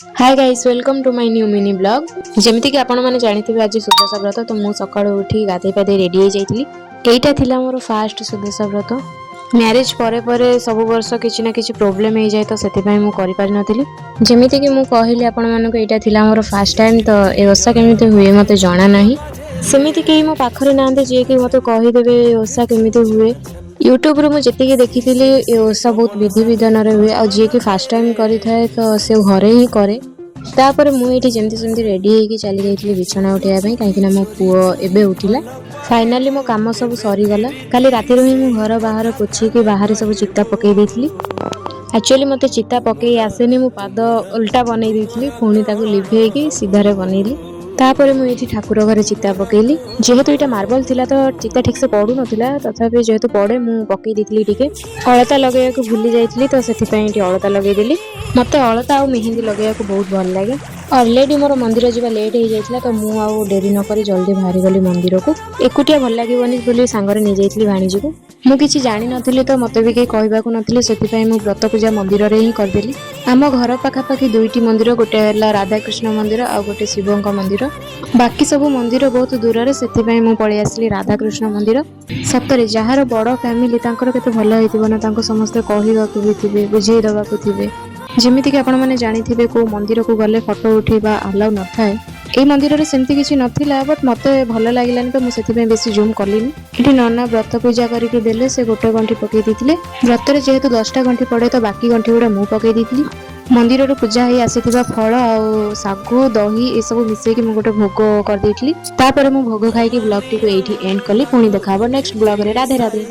Hi guys, welcome to my new mini vlog. ଯେମିତିକି ଆପଣମାନେ ଜାଣିଥିବେ, ଆଜି ସୁଦଶା ବ୍ରତ। ତ ମୁଁ ସକାଳୁ ଉଠି ଗାଧେଇ ପାଧେଇ ରେଡ଼ି ହେଇଯାଇଥିଲି। ଏଇଟା ଥିଲା ମୋର ଫାଷ୍ଟ ସୁଦଶା ବ୍ରତ। ମ୍ୟାରେଜ୍ ପରେ ପରେ ସବୁ ବର୍ଷ କିଛି ନା କିଛି ପ୍ରୋବ୍ଲେମ୍ ହେଇଯାଏ, ତ ସେଥିପାଇଁ ମୁଁ କରିପାରିନଥିଲି। ଯେମିତିକି ମୁଁ କହିଲି ଆପଣମାନଙ୍କୁ, ଏଇଟା ଥିଲା ମୋର ଫାଷ୍ଟ ଟାଇମ୍। ତ ଏ ଓଷା କେମିତି ହୁଏ ମୋତେ ଜଣା ନାହିଁ। ସେମିତି କେହି ମୋ ପାଖରେ ନାହାନ୍ତି ଯିଏକି ମୋତେ କହିଦେବେ ଏ ଓଷା କେମିତି ହୁଏ। ୟୁଟ୍ୟୁବରୁ ମୁଁ ଯେତିକି ଦେଖିଥିଲି, ଏ ଓଷା ବହୁତ ବିଧି ବିଧାନରେ ହୁଏ ଆଉ ଯିଏକି ଫାଷ୍ଟ ଟାଇମ୍ କରିଥାଏ, ତ ସେ ଘରେ ହିଁ କରେ। ତାପରେ ମୁଁ ଏଇଠି ଯେମିତି ସେମିତି ରେଡ଼ି ହେଇକି ଚାଲି ଯାଇଥିଲି ବିଛଣା ଉଠେଇବା ପାଇଁ, କାହିଁକିନା ମୋ ପୁଅ ଏବେ ଉଠିଲା। ଫାଇନାଲି ମୋ କାମ ସବୁ ସରିଗଲା। କାଲି ରାତିରୁ ହିଁ ମୁଁ ଘର ବାହାର ପୋଛିକି ବାହାରେ ସବୁ ଚିତା ପକେଇ ଦେଇଥିଲି। ଆକ୍ଚୁଆଲି ମୋତେ ଚିତା ପକେଇ ଆସେନି। ମୁଁ ପାଦ ଓଲଟା ବନେଇ ଦେଇଥିଲି, ପୁଣି ତାକୁ ଲିଭେଇକି ସିଧାରେ ବନେଇଲି। ତାପରେ ମୁଁ ଏଇଠି ଠାକୁର ଘରେ ଚିତା ପକେଇଲି। ଯେହେତୁ ଏଇଟା ମାର୍ବଲ ଥିଲା, ତ ଚିତା ଠିକ୍ସେ ପଡ଼ୁନଥିଲା। ତଥାପି ଯେହେତୁ ପଡ଼େ, ମୁଁ ପକେଇ ଦେଇଥିଲି। ଟିକେ ଅଳତା ଲଗେଇବାକୁ ଭୁଲି ଯାଇଥିଲି, ତ ସେଥିପାଇଁ ଏଠି ଅଳତା ଲଗେଇଦେଲି। ମୋତେ ଅଳତା ଆଉ ମେହେନ୍ଦି ଲଗେଇବାକୁ ବହୁତ ଭଲ ଲାଗେ। ଅଲରେଡ଼ି ମୋର ମନ୍ଦିର ଯିବା ଲେଟ୍ ହେଇଯାଇଥିଲା, ତ ମୁଁ ଆଉ ଡେରି ନକରି ଜଲ୍ଦି ବାହାରିଗଲି ମନ୍ଦିରକୁ। ଏକୁଟିଆ ଭଲ ଲାଗିବନି ବୋଲି ସାଙ୍ଗରେ ନେଇଯାଇଥିଲି ଭାଣିଜୀକୁ। ମୁଁ କିଛି ଜାଣିନଥିଲି, ତ ମୋତେ ବି କେହି କହିବାକୁ ନଥିଲେ। ସେଥିପାଇଁ ମୁଁ ବ୍ରତ ପୂଜା ମନ୍ଦିରରେ ହିଁ କରିଦେଲି। ଆମ ଘର ପାଖାପାଖି ଦୁଇଟି ମନ୍ଦିର, ଗୋଟେ ହେଲା ରାଧାକୃଷ୍ଣ ମନ୍ଦିର ଆଉ ଗୋଟେ ଶିବଙ୍କ ମନ୍ଦିର। ବାକି ସବୁ ମନ୍ଦିର ବହୁତ ଦୂରରେ। ସେଥିପାଇଁ ମୁଁ ପଳେଇ ଆସିଲି ରାଧାକୃଷ୍ଣ ମନ୍ଦିର। ସତରେ ଯାହାର ବଡ଼ ଫ୍ୟାମିଲି, ତାଙ୍କର କେତେ ଭଲ ହେଇଥିବ ନା? ତାଙ୍କୁ ସମସ୍ତେ କହିବାକୁ ବି ଥିବେ, ବୁଝେଇ ଦେବାକୁ ଥିବେ। ଯେମିତିକି ଆପଣମାନେ ଜାଣିଥିବେ, କେଉଁ ମନ୍ଦିରକୁ ଗଲେ ଫଟୋ ଉଠେଇବା ଆଲାଉ ନଥାଏ। ଏଇ ମନ୍ଦିରରେ ସେମିତି କିଛି ନଥିଲା, ବଟ୍ ମୋତେ ଭଲ ଲାଗିଲାନି, ତ ମୁଁ ସେଥିପାଇଁ ବେଶୀ ଜୁମ୍ କଲିନି। ଏଠି ନନା ବ୍ରତ ପୂଜା କରିକି ଦେଲେ। ସେ ଗୋଟେ ଗଣ୍ଠି ପକେଇ ଦେଇଥିଲେ। ବ୍ରତରେ ଯେହେତୁ 10ଟା ଗଣ୍ଠି ପଡ଼େ, ତ ବାକି ଗଣ୍ଠି ଗୁଡ଼ା ମୁଁ ପକେଇ ଦେଇଥିଲି। ମନ୍ଦିରରୁ ପୂଜା ହେଇ ଆସିଥିବା ଫଳ ଆଉ ଶାଗୁ, ଦହି ଏସବୁ ମିଶେଇକି ମୁଁ ଗୋଟେ ଭୋଗ କରିଦେଇଥିଲି। ତାପରେ ମୁଁ ଭୋଗ ଖାଇକି ବ୍ଲଗଟିକୁ ଏଇଠି ଏଣ୍ଡ କଲି। ପୁଣି ଦେଖା ହବ ନେକ୍ସଟ ବ୍ଲଗରେ। ରାଧେ ରାଧେ।